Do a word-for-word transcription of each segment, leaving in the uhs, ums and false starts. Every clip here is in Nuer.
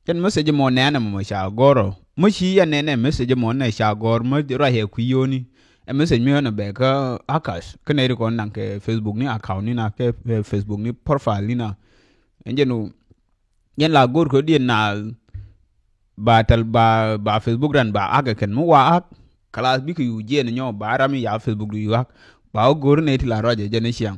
Cɛn message mɔ nɛnɛ mɔ ca gɔrɔ. Mɔ ci ya nɛnɛ message mɔ nɛ ca gɔr mɔ ruac ɛ kui̱ yoni. Ɛ message mi yɔnɛ bɛ kä Akash. Kä nɛ ri kɔn naŋ kɛ Facebook ni account ni na kɛ, eh, Facebook ni profile ni na. Ɛn jɛn u, jɛn la gɔr kɛ diɛ na ba tal ba, ba Facebook ran ba ak kɛn mi wa ak. Kalas bikɛ yu jiɛn nyɔ ba ram ya Facebook du yu ak. Ba gɔr nɛ ti la ruac ɛ jɛn ciaŋ.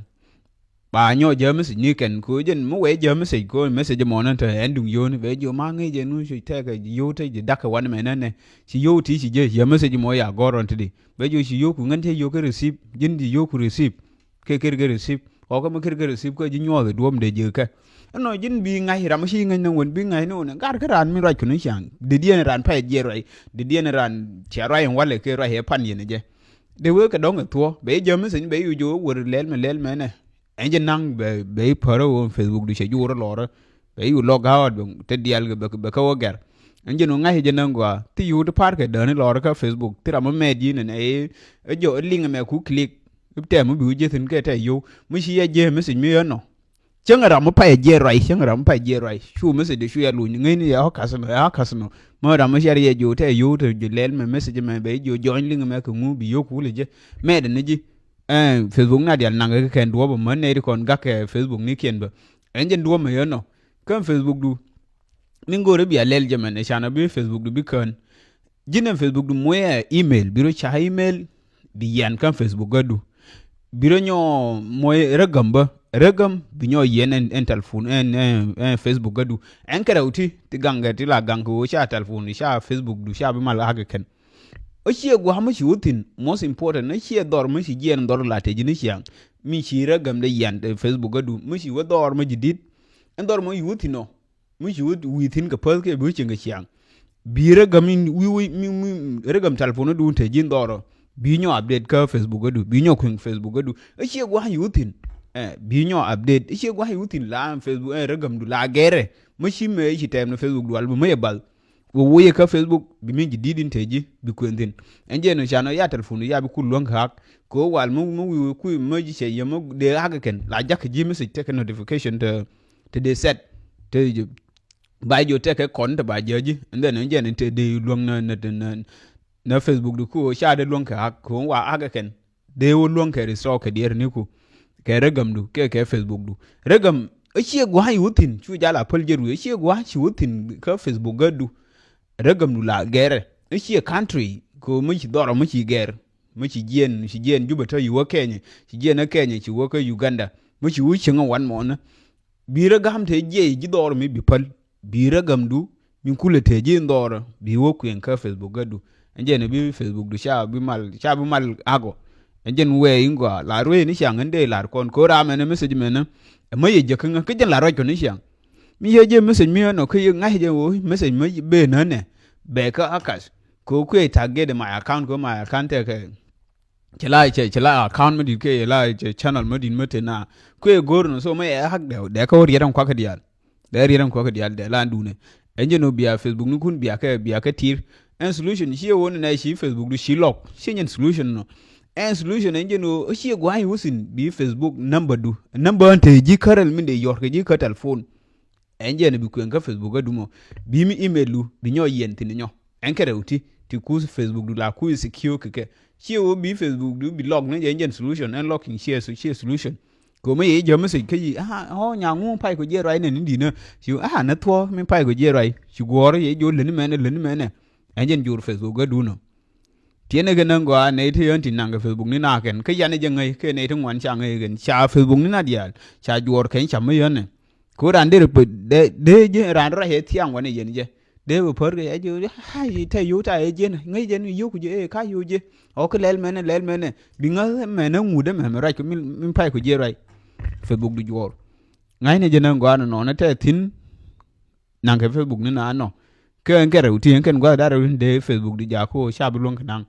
Ba nyɔ jɛ message ni kɛn ko jɛn mi wee jɛ message ko message mɔ nan te ɛn duŋ yoni bɛ jo ma ŋi jɛ nu ci tɛkɛ yo te jɛ dakɛ wan mɛ nɛnɛ ci yo ti ci jɛ jɛ message mɔ ya gɔrɔn ti di bɛ jo ci yo ku ŋän te yo kɛ receive ji̱n di yo ku receive kɛ kɛ kɛ receive ɔ kɛ mi kɛ kɛ receive kɛ ji̱ nyuɔth duɔm de jɛ kɛ. Ɛnɔ ji̱n bi ŋa̱c ram ci ŋäc ni wän bi ŋa̱c ni wän gar kɛ ran mi ruac kuni ciaŋ di diɛn ran pɛ jɛ ruac di diɛn ran cia ruac in walɛ kɛ ruac ɛ pan yɛn jɛ. De wee kɛ dɔŋ ɛ thuɔ bɛ jɛ message bɛ yu jo wër lɛl mɛ lɛl mɛ nɛ. Ɛn jɛ naŋ bɛ, bɛ i̱ pärä ɣöö Facebook du cɛ juurä lɔrä. Bɛ i̱ log out bɛ te diaal bɛ, bɛ kä wä gɛr. Ɛn jɛ nu ŋa̱c jɛ naŋ gɔaa. Thi yuu ti pa̱r kɛ dääni lɔrä kä Facebook. Thi ram mi mɛɛt yi̱n ɛn ɛ, ɛ jɔ ɛ liŋ ɛmɛ ku click. I̱ tɛm mi bi wä ji̱ thi̱n kɛ tɛ yio̱w. Mi ci yɛ jiɛ message mi yɛ nɔ. Cäŋ ram mi pay jiɛ ruac, cäŋ ram mi pay jiɛ ruac. Cu message de cu yɛ luny. Ŋäcni yɛ ɣä ka̱th nɔ, yɛ ɣä ka̱th nɔ. Mi ram mi cɛ riɛ jiö tɛ yio̱w tɛ jiö lɛl mɛ message mɛ bɛ jiö join liŋ mɛ kɛ ŋu bi yio̱w ku lɛ jɛ. Mɛɛt ni ji̱. Ɛɛ, Facebook na dial naŋ kɛ kɛn duɔ̱ɔ̱p män nɛy ti kɔn gak kɛ Facebook ni kiɛn bä. Ɛn jɛn duɔ̱ɔ̱p mɛ yɛn nɔ. Kä Facebook du. Min go̱o̱rä bia lɛl jɛ mɛn ɛ can a bi Facebook du bi kään. Ji̱n ɛn Facebook du muɔyɛ email, bi rɔ ca email, bi yɛn kä Facebook gädu. Bi rɔ nyɔ muɔy rɛgäm bä, rɛgäm bi nyɔ yɛn ɛn, ɛn telephone, ɛn, ɛn, ɛn Facebook gädu. Ɛn kɛ rɛw ti, ti gaŋ kɛ ti la gaŋ kɛ ɣöö ca telephone, ca Facebook du, ca bi mal hakɛ kɛn. Ɛ ciɛ gua̱a̱ mi ci wä thi̱n, most important, ɛ ciɛ dhɔr mi ci jiɛɛn dhɔr la te ji̱n ciaŋ. Mi ci rɛ gäm dee yian te Facebook kä du, mi ci wä dhɔr mi ji̱ di̱t. Ɛn dhɔr mi ci wä thi̱n ɔ, mi ci wä wi̱i̱ thi̱n kɛ päth kɛ bi wä cieŋ kɛ ciaŋ. Bi rɛ gäm in wi̱i̱ wi̱i̱ mi, mi, rɛ gäm telephone du te ji̱n dhɔr ɔ. Bi nyɔ update kä Facebook kä du, bi nyɔ kui̱ŋ Facebook kä du. Ɛ ciɛ gua̱a̱ ci wä thi̱n. Ɛ, bi nyɔ update. Ɛ ciɛ gua̱a̱ ci wä thi̱n la Facebook, ɛ, rɛ gäm du la gɛrɛ. Mi ci mɛ ci tɛm ni Facebook du al bi mi yɛ bal. Wä wä yɛ kä Facebook bi mi ji̱ di̱t in te ji̱ bi kuën thi̱n. Ɛn jɛn ɔ canɔ ya telephone ya bi kul luäŋ kɛ hack. Kɛ wä wal mi, mi wi̱i̱ wi̱i̱ kui̱ mi ji̱ cɛ yɛ mi dee hack kɛn la jakä ji̱ message tekɛ notification te, te dee set. Te ji̱ ba ji̱ tekɛ kɔn te ba ji̱ ji̱. Ɛn jɛn ɔ jɛn te dee luäŋ na, na, na, na Facebook du ku ca dee luäŋ kɛ hack kɛ wä wa hack kɛn. Dee wä luäŋ kɛ restore kɛ diɛɛr ni ku. Kɛ rɛ gämdu kɛ, kɛ Facebook du. Rɛ gäm, ɛ ciɛ gua̱a̱c wä thi̱n, cu jal a päl jɛ ruëë, ɛ ciɛ gua̱a̱c ci wä thi̱n kä Facebook gätdu. Rɛ gämdu la gɛrɛ, ɛ ciɛ country, kɛ mi ci dhɔrɔ, mi ci gɛr. Mi ci jiɛn, ci jiɛn Jubɛ tɔ yi wä Kenya, ci jiɛn ɛ Kenya, ci wä kä Uganda. Mi ci wä cieŋ ɛ wan mɔnä. Bi rɛ gam te jiɛc ji̱ dhɔr mi bi päl. Bi rɛ gämdu, mi kulɛ te ji̱ in dhɔr, bi wä kuëŋ kä Facebook gätdu. Ɛn jɛn bi Facebook du ca bi mal, ca bi mal agɔ. Ɛn jɛn wee in gɔaa, la ruëë ni ciaŋ in dee lar kɔn, ko̱ ram ɛn message mɛn. Ɛ mä yɛ jɛ kä ŋä, kä jɛn la ruac kɔn ni ciaŋ. Mi yɛ jɛ message mi ɛn ɔ, kä yɛ ŋa̱c jɛ wä, message mä bee nänɛ. Bɛ kä akas. Ko̱ kuëë target my account, ko̱ my account tɛkɛ. Cɛ la cɛ, cɛ la account mä di̱t kɛ, cɛ la cɛ channel mä di̱t mä te na. Kuëë go̱r nɔ so mä yɛ hack dɛ, dɛ kä wä riɛt ɛn kuakä diaal. Dɛ riɛt ɛn kuakä diaal dɛ la duunɛ. Ɛn jɛn ɔ bia Facebook ni kun bia kɛ, bia kɛ tir. Ɛn solution ciɛ wä ni nɛ ci Facebook du ci lɔk. Ciɛ nyɛn solution nɔ. Ɛn solution ɛn jɛn ɔ ciɛ gua̱a̱c wä thi̱n bi Facebook number du. Number ɛn te ji̱ kärɛl min dee yɔr kɛ ji̱ kä telephone. Ɛn jɛn bi kuɛn kä Facebook kä dumɔ. Bi mi email du, bi nyɔ yɛn thi̱n nyɔ. Ɛn kɛ rɛw ti, ti ku Facebook du la ku secure kɛ kɛ. Ciɛ wä bi Facebook du, bi lɔk ni jɛ ɛn jɛn solution, ɛn locking ciɛ, ciɛ solution. Kɛ mɛ yɛ jɛ message kä yi, ah, oh, nya ŋu pay kɔ jiɛ ruay nɛ ni di nɛ. Ci, ah, nɛ thuɔ mi pay kɔ jiɛ ruay. Ci guɔr yɛ jɔ leni mɛnɛ, leni mɛnɛ. Ɛn jɛn jur Facebook kä dunɔ. Tiɛnɛ kɛ nɛ gɔaa nɛ ti yɛn ti naŋ kɛ Facebook ni na kɛn. Kä yan jɛ ŋäc, kɛ nɛ ti ŋuan ca ŋäc kɛn. Ca Facebook ni na diaal. Ca juɔr kɛn ca mi yɛn nɛ. Ko ran der pe de, de je ran ra he thiang wane yen je. De be per ke je, ha, te yo ta e je na. Ngai je ni yo ku je, e, ka yo je. O ke lɛl mɛnɛ, lɛl mɛnɛ. Bi ŋa mɛnɛ ŋu de mɛ, mɛ right ko min, min pay ko je right. Facebook du jor. Ngai ne je na gɔa no, no, ne te thin. Naŋ kɛ Facebook ni na no. Kɛ ɛn kɛ rɛw ti, ɛn kɛn gɔa da rɛw de Facebook du ja ko, ca bi luŋ kɛ naŋ.